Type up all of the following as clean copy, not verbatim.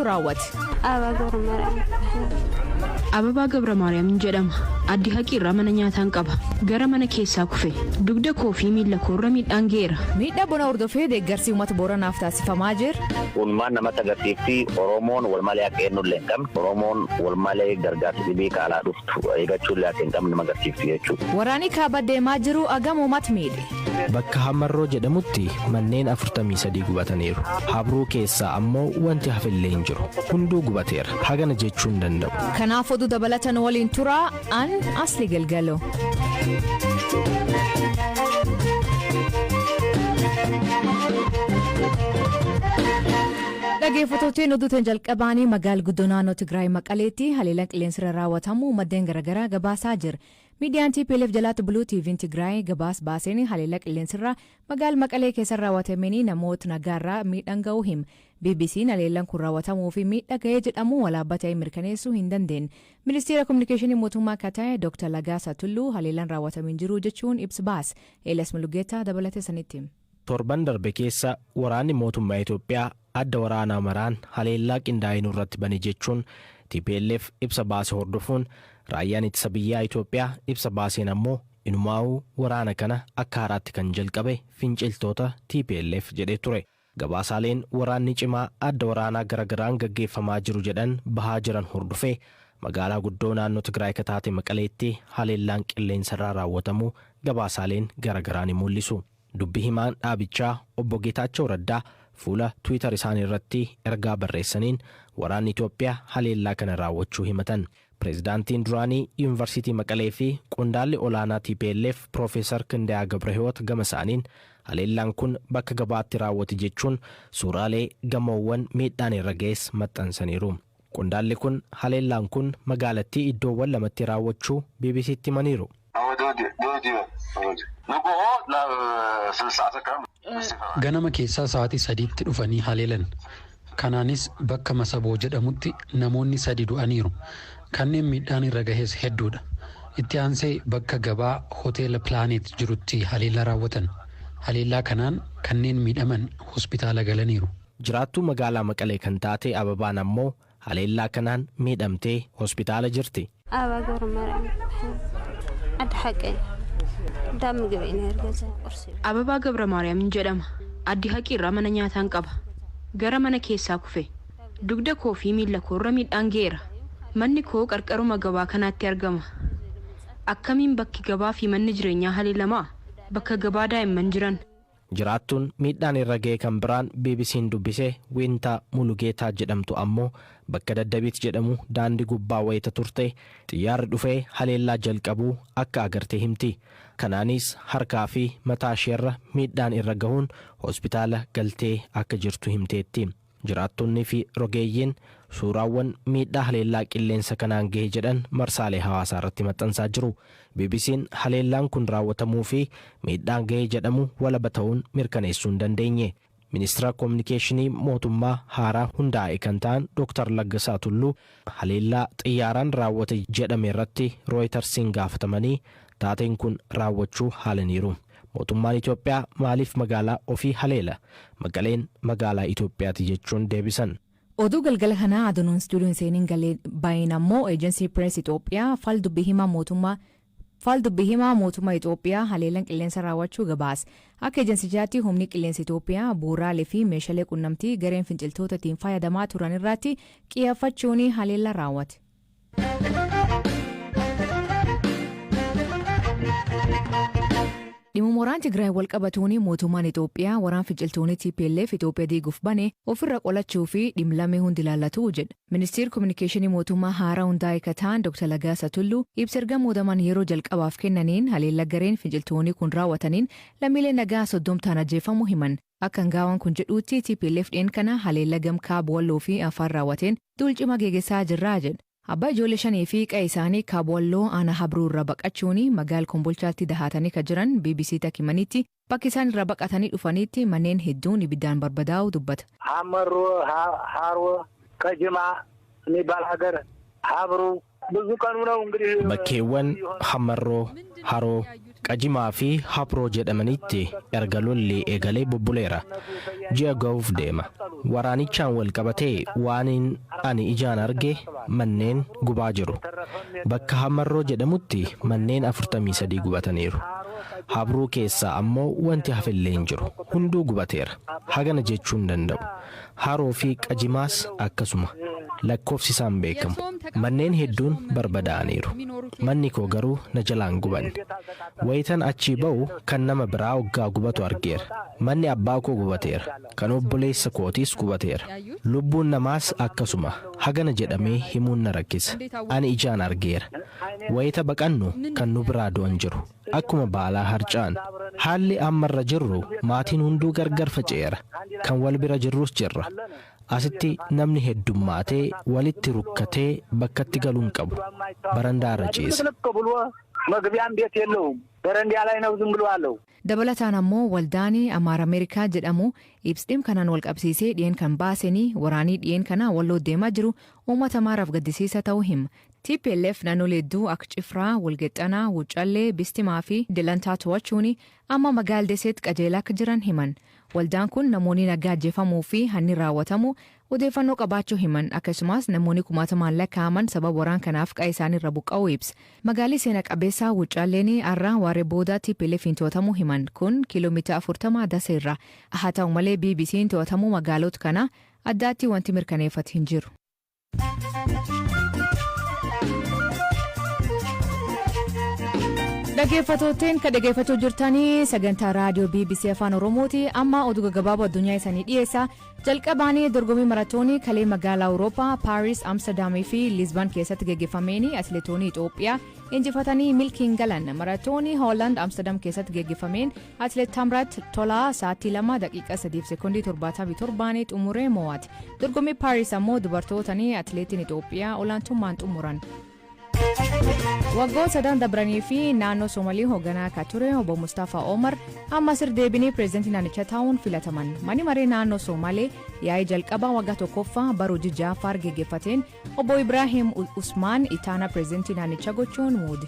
raawwate. Ababaa Gabra Maariyaam jedhama. Addi haqiirraa mana nyaataan qaba. Gara mana keessaa kufe. Dugda koo fi miila koorra miidhaan ga'eera. Miidhaa bona hordofee deeggarsi uummata Booranaaf taasifamaa jira. Oolmaan namatti agarsiifti Oromoon wal malee akka eenyullee hin qabne Oromoon wal malee gargaarsa dhibii kaalaa dhuftu eeggachuullee akka hin qabne nama agarsiifti jechuudha. Waraanni kaaba deemaa jiru agam uummata miidhe. Bakka Hamarroo jedhamutti manneen 43 gubataniiru. Habruu keessaa ammoo wanti hafillee hin jiru. Hunduu gubateera. Hagana jechuu hin danda'u. Kanaaf oduu dabalatan waliin turaa an Asli Galgalo. Dhaggeeffattootni oduutiin jalqabaanii magaala guddoo naannoo Tigraay Maqaleetti haleellaan qilleensarra raawwatamu maddeen garaagaraa gabaasaa jira. Miidiyaan TPLF jalaatti Blue TV'n Tigraay gabaas baaseen haleellaa qilleensarraa magaala Maqalee keessa raawwatameen namoota nagaarraa miidhaan ga'uu hima. BBC'n haleellaan kun raawwatamuu fi miidhaa ga'ee jedhamu walaabaa ta'ee mirkaneessuu hin dandeenye. Ministeera Kominikeeshinii mootummaa akka ta'e Dr. Lagaasaa Tulluu haleellaan raawwatamee hin jiru jechuun ibsa baase. Eelas Mulugeetaa dabalatee sanitti. Torban darbe keessa waraanni mootummaa Itoophiyaa adda waraanaa maraan haleellaa qindaa'inuu irratti bane jechuun TPLF ibsa baase hordofuun raayyaan ittisa biyyaa Itoophiyaa ibsa baaseen ammoo inumaa'uu waraana kana akka haaraatti kan jalqabe finciltoota TPLF jedhee ture. Gabaasaaleen waraanni cimaa adda waraanaa garagaraan gaggeeffamaa jiru jedhan bahaa jiran hordofee magaalaa guddoo naannoo Tigraay kan taate Maqaleetti haleellaan qilleensarraa raawwatamu gabaasaaleen garagaraa ni mul'isu. Dubbi himaan dhaabichaa obbo Geetaachoo Raddaa fuula Tiwiitar isaanii irratti ergaa barreessaniin waraanni Itoophiyaa haleellaa kana raawwachuu himatan. Pireezidaantiin duraanii Yuunivarsiitii Maqalee fi qondaalli olaanaa TPLF Piroofeesar Kindayaa Gabrahiwoot gama isaaniin haleellaan kun bakka gabaatti raawwate jechuun suuraalee gamoowwan miidhaan irra ga'es maxxansaniiru. Qondaalli kun haleellaan kun magaalattii iddoowwan lamatti raawwachuu BBCtti himaniiru. Ganama keessaa sa'aatii 3tti dhufanii haleelan. Kanaanis bakka Masaboo jedhamutti namoonni 3 du'aniiru. Kanneen miidhaan irra gahes hedduudha. Itti aansee bakka gabaa hoteela Pilaanet jirutti haleellaa raawwatan. Haleellaa kanaan kanneen miidhaman hospitaala galaniiru. Jiraattuu magaalaa Maqalee kan taate Ababaan ammoo haleellaa kanaan miidhamtee hospitaala jirti. Ababaa Gabra Maariyaam jedhama. Addi haqiirraa mana nyaataan qaba. Gara mana keessaa kufe. Dugda koo fi miila koorra miidhaan ga'eera. Manni koo qarqaruma gabaa kanaatti argama. Akkamiin bakki gabaa fi manni jireenyaa haleelamaa? Bakka gabaa daa'imman jiran. Jiraattuun miidhaan irra ga'e kan biraan BBC'n dubbise Wiintaa Mulugeetaa jedhamtu ammoo bakka Daddabiit jedhamu daandii gubbaa wayita turte xiyyaarri dhufee haleellaa jalqabuu akka agarte himti. Kanaanis harkaa fi mataa isheerra miidhaan irra gahuun hospitaala galtee akka jirtu himteetti. Jiraattonnii fi rogeeyyiin suuraawwan miidhaa haleellaa qilleensa kanaan gahe jedhan marsaalee hawaasaa irratti maxxansaa jiru. BBC'n haleellaan kun raawwatamuu fi miidhaan gahe jedhamu walaba ta'uun mirkaneessuu hin dandeenye. Ministeera Kominikeeshinii mootummaa haaraa hundaa'e kan ta'an Dr. Laggasaa Tulluu haleellaa xiyyaaraan raawwate jedhame irratti Rooyitersiin gaafatamanii taateen kun raawwachuu haalaniiru. Mootummaan Itoophiyaa maaliif magaalaa ofii haleela? Maqaleen magaalaa Itoophiyaati jechuun deebisan. Oduu galgala kanaa aduun istuudiyoon seeniin galee baay'een ammoo eejensii pirees Itoophiyaa fal dubbii himaa mootummaa Itoophiyaa haleellaan qilleensa raawwachuu gabaase. Akka eejensichaatti humni qilleensa Itoophiyaa bu'uuraalee fi meeshaalee quunnamtii gareen finciltoota ittiin fayyadamaa turan irratti xiyyeeffachuun haleellaa raawwate. Dhimma waraana Tigraay wal qabatuun mootummaan Itoophiyaa waraan finciltoonni TPLF Itoophiyaa diiguuf bane ofirra qolachuu fi dhimlamee hundi ilaallatu jedha. Ministeerri Kominikeeshinii mootummaa haaraa hundaa'e kan ta'an Dr. Lagaasaa Tulluu ibsa erga muudaman yeroo jalqabaaf kennaniin haleellaa gareen finciltoonni kun raawwataniin lammiilee nagaa 30 ta'an ajjeefamuu himan. Akka hangaawaan kun jedhuutti TPLF dhiyeen kana haleellaa gamkaa Walloo fi Afaan raawwateen duul cimaa geggeessaa jirraa jedha. Abbaa ijoollee 5 fi qe'ee isaanii kaaba Walloo aanaa Habruu irraa baqachuun magaala Kombolchaatti dahatanii kan jiran BBC takimanitti bakka isaan irraa baqatanii dhufanitti manneen hedduun ibiddaan barbadaa'uu dubbata. Hamaroo, Haroo, Kajimaa የሚባል ሀገር ሀብሩ ብዙ ቀኑ ነው እንግዲህ Bakkeewwan Hamarroo, Haroo, Qajimaa fi Habroo jedhamanitti erga lolli eegalee bubbuleera. Ji'a ga'uuf deema. Waraanichaan wal qabatee waan ani ijaan arge manneen gubaa jiru. Bakka Hamarroo jedhamutti manneen 43 gubataniiru. Habroo keessaa ammoo wanti hafillee hin jiru. Hunduu gubateera. Hagana jechuu hin danda'u. Haroo fi Qajimaas akkasuma. Lakkoofsi isaan beekamu. Manneen hedduun barbadaa'aniiru. Manni koo garuu na jalaan gubanne. Wayitan achii ba'u kan nama biraa hoggaa gubatu argeera. Manni abbaa koo gubateera. Kan obboleessa kootiis gubateera. Lubbuun namaas akkasuma. Hagana jedhamee himuun na rakkisa. Ani ijaan argeera. Wayita baqannu kan nu biraa du'an jiru. Akkuma baalaa harca'an. Haalli ammarra jirru maatiin hunduu gargar faca'eera. Kan wal bira jirrus jirra. Asitti namni heddummaatee walitti rukkatee bakkatti galuu hin qabu. Barandaa irra ciisa. ልቅ ብሎ መግቢያም ቤት የለውም። በረንዳ ላይ ነው ዝም ብሎ አለው። Dabalataan ammoo waldaan Amaara Ameerikaa jedhamu ibsidhiin kanaan wal qabsiisee dhiyeen kan baasanii waraanii dhiyeen kana walloo deemaa jiru uummata Amaaraaf gaddisiisa ta'uu hima. TPLF naannolee hedduu akka Cifraa, Walqixxanaa, Wuccallee, Bistimaa fi Dilantaa to'achuun amma magaalaa Deseetti qajeelaa akka jiran himan. Waldaan kun namoonni nagaa ajjeefamuu fi hanni raawwatamu odeeffannoo qabaachuu himan, akkasumas namoonni kumaatamaan lakkaa'aman sababa waraan kanaaf qa'ee isaanii irra buqqa'uu ibsa. Magaalli seena qabeessaa Wuccaalleen har'a waaree booda TPLF'n to'atamuu himan, kun kiiloomeetira 40 Dasee irra. Haa ta'u malee, BBC'n to'atamuu magaalota kana addaatti wanti mirkaneeffate hin jiru. Dhaggeeffattootni kan dhaggeeffachuu jirtanii sagantaa raadiyoo BBC Afaan Oromooti. Amma oduu gaggabaaboo addunyaa isaanii dhiyeessa. Jalqabaanii dorgommii maratoonii kalee magaalaa Awurooppaa Paaris, Amsterdamii fi Lisbon keessatti geggeeffameen atileetonni Itoophiyaa injifatanii milkiin galan. Maratoonii Hoolaand Amsterdam keessatti geggeeffameen atileet Tamrat Tolaa sa'aatii 2 daqiiqa 3 sekoondii 77 xumuree mo'ate. Dorgommii Paaris ammoo dubartootanii atileetiin Itoophiyaa olaantummaan xumuran. Waggoota sadan dabranii fi naannoo Soomaalii hoogganaa akka ture obbo Mustapha Omar amma sir deebinii pireezidantii naannichaa ta'uun filataman. Manni maree naannoo Soomaalee yaa'ii jalqabaa waggaa tokkoffaa bara hojii ja'affaa geggeeffateen obbo Ibrahim Usmaan itaana pireezidantii naannichaa gochuun muude.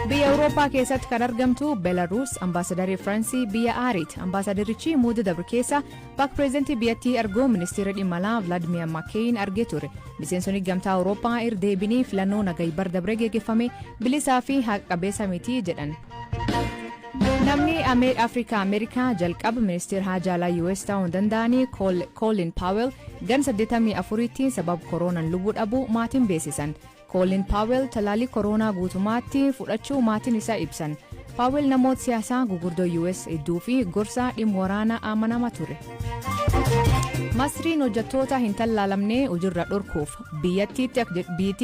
Biyya Awurooppaa keessatti kan argamtu Belarus ambaasadarii Firaansii biyya aariit. Ambaasadarichi muuda dabre keessa bakka pireezidantii biyyattii arguu ministeera dhimma alaa Vladimir Makeyin argee ture. Miseensonni gamtaa Awurooppaa irra deebinii filannoo nagayi bar dabree geggeeffame bilisaa fi haqa qabeessa miti jedhan. Namni Afrikaa Ameerikaa jalqaba ministeera haajaa alaa US ta'uu danda'anii Colin Powell gan 84tti sababa koronaan lubbuu dhabuu maatiin beeksisan. Colin Powell talaalii koronaa guutummaatti fudhachuu maatiin isaa ibsan. Powell namoota siyaasaa gurguddoo US hedduu fi gorsaa dhimma waraanaa amanama ture. Masriin hojjettoota hin tallaalamne hojiirra dhorkuuf biyyattii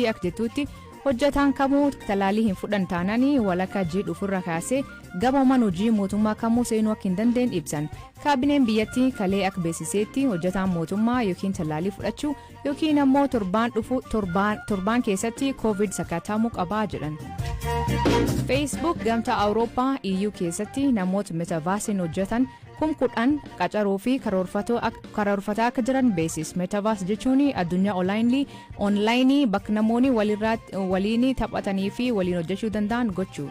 akka jettutti, hojjetaan kamuu talaalii hin fudhan taananii walakkaa ji'a dhufurra kaasee gama mana hojii mootummaa kamuu seenuu akka hin dandeenye ibsan. Kaabineen biyyattii kalee akka beeksisetti, hojjetaan mootummaa yookiin talaalii fudhachuu yookiin ammoo torbaan dhufu torbaan keessatti COVID sakatamuu qabaa jedhan. Facebook gamtaa Awurooppaa EU keessatti namoota metaversiin hojjetan 10,000 qacaruu fi karoorfataa akka jiran beeksise. Metaverse jechuun addunyaa onlaayinii bakka namoonni waliin taphatanii fi waliin hojjechuu danda'an gochuu.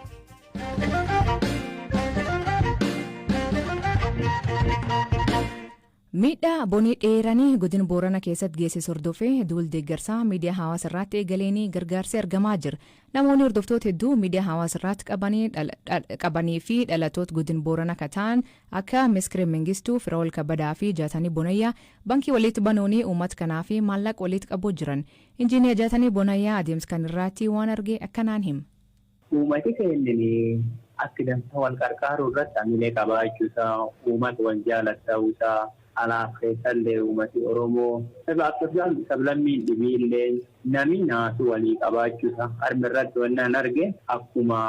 Miidhaa bonii dheeranii godina Boorana keessatti geessisu hordofee duul deeggarsaa miidiyaa hawaasaa irratti eegaleenii gargaarsi argamaa jira. Namoonni hordoftoota hedduu miidiyaa hawaasaa irratti qabanii fi dhalatoota godina Boorana akka ta'an akka Miskiree Mengistuu, Firaa'ol Kabbadaa fi Jaatanii Bonayyaa baankii walitti banuunii uummata kanaa fi maallaqa walitti qabuu jiran. Injiiniyaa Jaatanii Bonayyaa adeemsa kan irratti waan arge akkanaan hima. Uummati keenya akka dansaa wal qarqaaruu irratti hamilee qabaachuusaa, uummata wal jaallata'uusaa, alaaf keessallee uummati Oromoo akkasumas sablammiin dhibiillee nami naasu walii qabaachuusaa harmi irratti wannan arge. Akkuma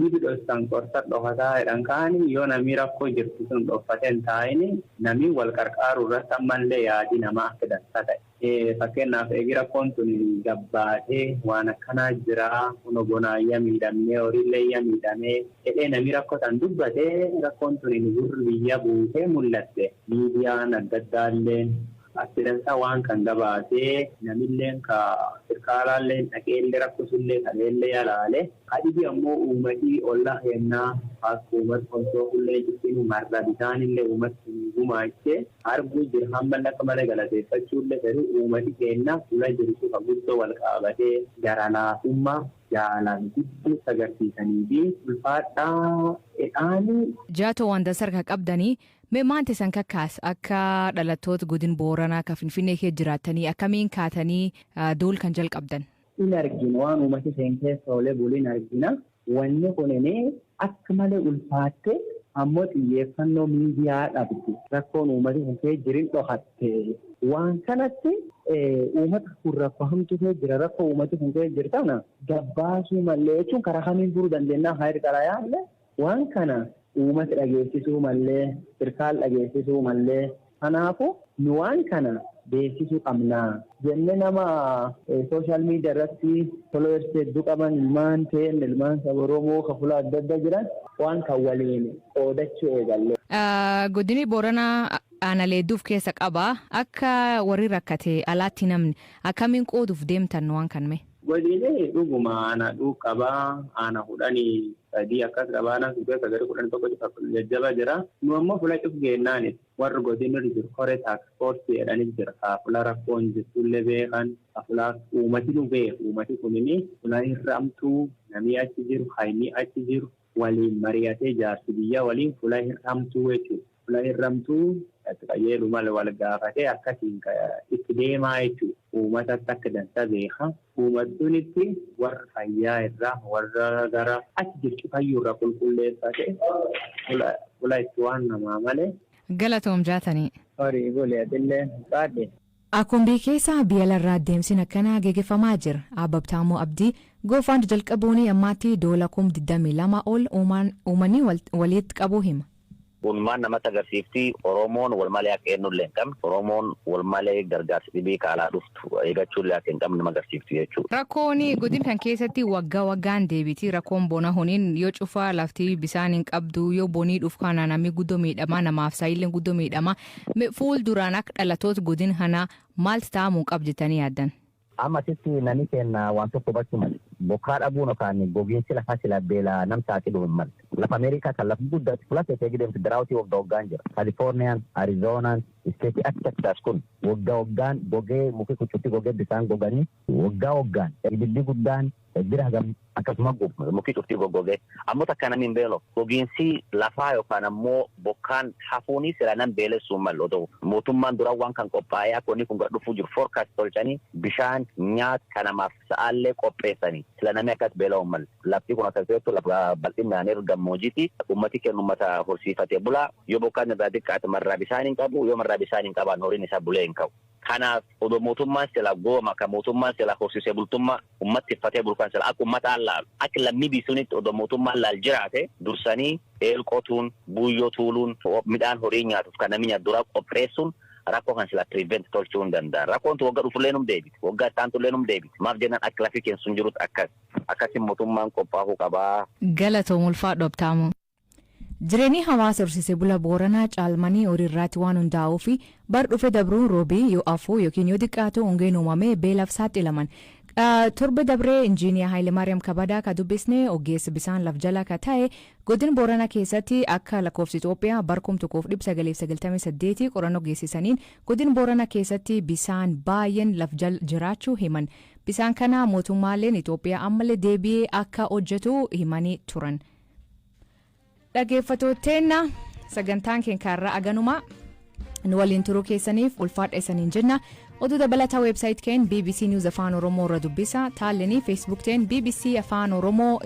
dhibi dhossan qorsa dhokataa jedhan kaani, yoo nami rakkoo jirtu sun dhokfatee hin taa'in, nami wal qarqaaruu irratti ammallee yaadi namaa akka dansaa ta'e. Fakkeenyaaf, eegi rakkoon tun gabbaatee waan akkanaa jira, kun bonaayya miidhamnee, horiillee miidhamee jedhee nami rakkoo san dubbatee, rakkoon tun gurri biyya buutee mul'atte, miidiyaan adda addaallee Accident waan kan gabaasee namilleen ka sirkaalaallee dhaqeellee rakkosullee kaleellee yalaale. Kadhibi ammoo uummatii olla kennaa akka uummata konsoofullee jirtinu marra bisaanillee uummati gumaachee arguu jira hamma akka malee galateeffachuullee fedhu uummati keenya fuula jirtu ka guddoo wal qabatee gara laafummaa jaalan guddoo agarsiisanii fi ulfaadhaa jedhaanii. Jaatoo waan dasarka qabdanii, mee maanti isan kakkaas akka dhalattoota godin Booranaa ka Finfinnee kee jiraattanii akkamiin kaatanii duul kan jalqabdan? In argina, waan uummati seen keessa oolee bulu in argina. Wanni kunini akka malee ulfaatte, ammoo xiyyeeffannoo miidiyaa dhabdi. Rakkoon uummati kun kee jirin dhokatte. Waan kanatti uummata kun rakkoo hamtuu kee jira, rakkoo uummati kun kee jira kana gabbaasuu mallee jechuun karaa kamiin furuu dandeenya hayir karaa yaalle, waan kana uummata dhageessisuu mallee, sirkaal dhageessisuu mallee. Kanaafuu nu waan kana beeksisuu qabna jenne nama social media irratti followers hedduu qaban, ilmaan ta'een, ilmaan saba Oromoo ka fuula adda addaa jiran, waan kan waliin qoodachuu eegalle. Godini Booranaa aanaalee hedduuf keessa qaba. Akka warri rakkate alaatti namni akkamiin qooduuf deemtan waan kan mee? Godini dhuguma aana dhuu qabaa, aana 13 akkas qabaa, aana sun keessa gara 11 jajjaba jira. Nu ammoo fuula cuf geennaan warri godinni jiru koree task force jedhanii jira. Ka fuula rakkoon jirtullee beekan, ka fuula uummati nu beeku, uummati kunini fuula hir'amtuu namni achi jiru, hayni achi jiru waliin mari'atee, jaarsi biyya waliin fuula hir'amtuu jechuudha. Fuula hir'amtuu itti qajeelu malee wal gaafatee akkasiin itti deemaa jechuudha. Uummatatti akka dansa beeka. Uummattoonitti warra fayyaa irraa, warra gara achi jirtu fayyuu irraa qulqulleeffate fuula itti waan namaa malee. Galatoom, Jaatanii. Horii bulee, adillee baadhe. Akkuma keessa biyya larraa deemsin akkanaa geggeeffamaa jira. Abbabtaamoo Abdii GoFund jalqabuun ammaatti doola 22,000 ol uumanii walitti qabuu hima. Kun namatti agarsiifti Oromoon wal malee akka eenyullee hin qabne, Oromoon wal malee gargaarsa dhibii kaalaa dhuftu eeggachuullee akka hin qabne nama agarsiifti jechuudha. Rakkoon godin kan keessatti waggaa waggaan deebiti. Rakkoon bona honiin yoo cufaa lafti bisaan hin qabdu, yoo bonii dhufu kana namni guddoo miidhamaa, namaaf saayilleen guddoo miidhamaa. Fuulduraan akka dhalatoota godin kanaa maaltu ta'amuu qab jettanii yaaddan? Amma asitti namni keenya waan tokko hubachuu malee, bokkaa dhabuun yookaan gogiinsi lafaa sila beela nam saaxiluu hin malle. Lafa Ameerikaa kan lafa guddaatti filate ta'ee deemtu drought waggaa waggaan jira. Kalifoorniyaan, Arizoonaan, state akka Texas kun waggaa waggaan gogee, muki kucutti gogee, bisaan goganii, waggaa waggaan ibiddi guddaan bira hagam akkasuma gubu, muki cuftii goggogee, ammoo takka namni hin beelo. Gogiinsi lafaa yookaan ammoo bokkaan hafuuni sila nam beelessuu hin malu, otoo mootummaan dura waan kan qophaa'ee akka wanni kun gad dhufuu jiru forecast tolchanii, bishaan, nyaata kanamaaf sa'aallee qopheessanii, sila namni akkas beela'uu hin malu. Lafti kun akkas jettu lafa bal'inaan irra gammoojjiiti. Ummati kennu ummata horsiifatee bulaa. Yoo bokkaan irraa xiqqaate marraa bishaan hin qabu, yoo marraa bishaan hin qabaan horiin isaa bulee hin ka'u. Kanaaf odoo mootummaan sila gooma kan mootummaan sila horsiisee bultummaa ummatti uffatee bulkan sila akka ummataan laalu, akka lammii biisuunitti odoo mootummaan laal jiraate, dursanii eel qotuun, buuyyoo tuuluun, midhaan horii nyaatuuf kan namni nyaatu duraa qopheessuun rakkoo kan sila prevent tolchuu hin danda'an. Rakkoon tu waggaa dhufullee num deebiti. Waggaa itti num deebiti. Maaf jennaan akka lafi keessa sun jirutti akkas. Akkasiin mootummaan qophaa'uu qabaa. Galatoom, ulfaadhu, Abtaamu. Jireenyi hawaasa horsiisee bula Booranaa caalmanii horii irraatti waan hundaa'uu fi bar dhufe dabruun roobii yoo afuu yookiin yoo xiqqaatu hongeen uumamee beelaaf saaxilaman. Torba dabree Injiiniyaa Haayilemaariyaam Kabadaa ka dubbisne, ogeessa bisaan laf jala ka ta'e, godina Booranaa keessatti akka lakkoofsa Itoophiyaa bar 1998 qorannoo geessisaniin godina Booranaa keessatti bisaan baay'een laf jala jiraachuu himan. Bisaan kana mootummaaleen Itoophiyaa ammallee deebi'ee akka hojjetu himanii turan. Dhaggeeffattooteenna, sagantaan keenya irraa aganumaa. Nu waliin turuu keessaniif ulfaadha isaniin jenna. Oduu dabalataa website keenya BBC News Afaan Oromoo irra dubbisa. Taallenii Facebook teen BBC Afaan Oromoo.